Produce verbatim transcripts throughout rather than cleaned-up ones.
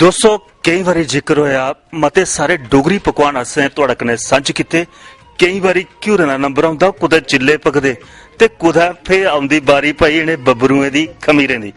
दोस्तों, केई बारी जिक्र होया, मते सारे डोगरी पकवान असें थुआड़े कन्नै सांझे कीते। केई बारी घ्यूरें दा नंबर औंदा, कुतै चिल्ले पकदे ते कुतै फे औंदी बारी भाई इ'नें बब्बरुएं दी, खमीरें दी।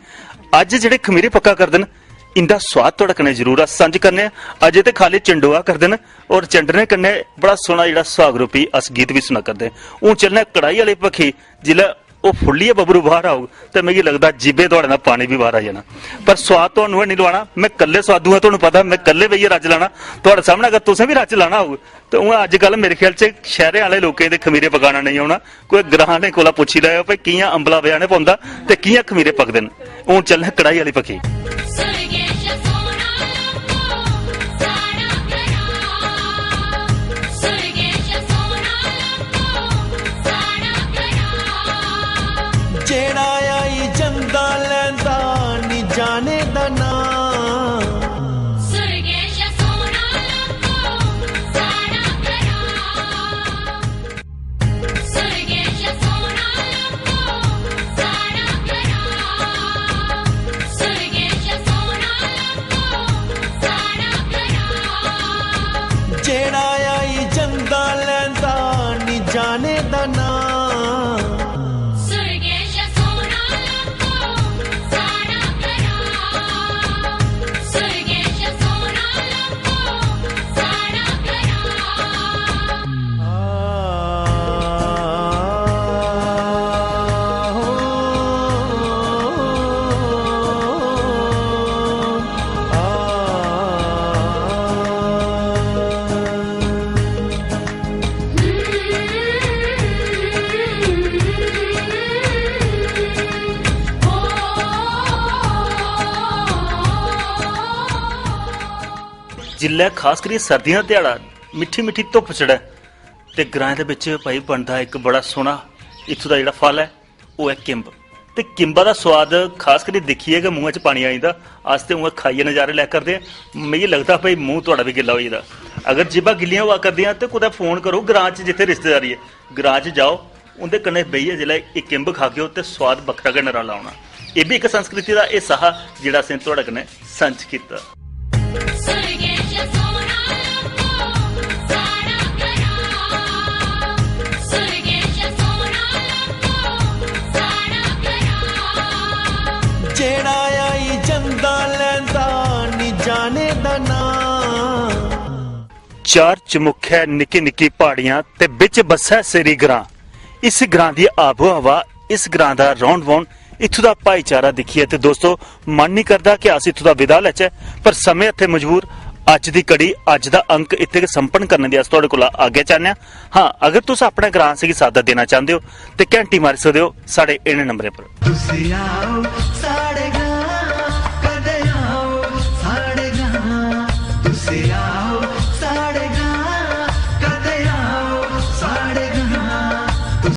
अज्ज जेह्ड़े खमीरे पक्का करदे न, इंदा स्वाद थुआड़े कन्नै जरूर अस सांझे करने आं। अजें ते खाली चंडोआ करदे न और चंडने कन्नै बड़ा सोहना जेह्ड़ा सुहाग रूपी अस गीत बी सुना करदे आं। हून चलने आं कड़ाही आह्ली पक्खी, जिसलै ओह् फुल्लियै बब्बरू बाहर औग ते मिगी लगदा जीभे थुआड़े दा पानी बी बाहर आई जाना। पर स्वाद तुहानू है निं लुआना, में कल्ले स्वादू आं, तुहानू पता में कल्ले बेहियै रज्ज लाना। थुआड़े सामनै अगर तुसें बी रज्ज लाना होग ते उ'आं अज्जकल मेरे ख्याल च शैह्रें आह्ले लोकें दे खमीरे पकाना नेईं औना। कोई ग्रां आह्लें कोला पुच्छी लैओ भाई कि'यां अंबला बजाने पौंदा ते कि'यां खमीरे पकदे न। हून चलने कड़ाही आह्ली पक्खी। जेड़ा आई जंदा लैंदा नी जाने दा नाम। जेड़ा आई जंदा लैंदा नी जाने दा नाम। जिल्लै खास करियै सर्दियां दा ध्याड़ा मिट्ठी मिट्ठी धुप्प चढ़ै ते ग्राएं दे बिच भाई बनदा इक बड़ा सोह्ना इत्थूं दा जेह्ड़ा फल ऐ ओह् ऐ किंब। ते किंबा दा सोआद खास करियै दिक्खियै गै मूंहै च पानी आई जंदा। अस ते उ'आं खाइयै नजारे लै करदे आं। मिगी लगदा भाई मूंह थुआड़ा बी गिल्ला होई गेदा। अगर जीभां गिल्लियां होआ करदियां ते कुतै फोन करो ग्रां च जित्थै रिश्तेदारी ऐ, ग्रां च जाओ, उं'दे कन्नै बेहियै जिसलै एह् किंब खागेओ ते सोआद बक्खरा गै नराला औना। एह् बी इक संस्कृति दा हिस्सा हा जेह्ड़ा असें थुआड़े कन्नै सांझ कीता। जेड़ा आई जंदा लैंदा नी जाने दा नाम। चार चमुखै निक्की निक्की प्हाड़ियां ते बिच बस्सै सेरी ग्रां। इस ग्रां दी आबो हवा, इस ग्रां दा रौह्न बौह्न, इत्थूं दा भाईचारा दिक्खियै ते दोस्तो मन निं करदा कि अस इत्थूं दा विदा लैचै, पर समें हत्थै मजबूर अज्ज दी कड़ी, अज्ज दा अंक इत्थै गै संपन्न करने दी अस थुआड़े कोला आज्ञा चाह्न्ने आं। हां, अगर तुस अपने ग्रां असेंगी साद्दा देना चांह्दे ओ ते घैंटी मारी सकदे ओ साढ़े इ'नें नंबरें पर।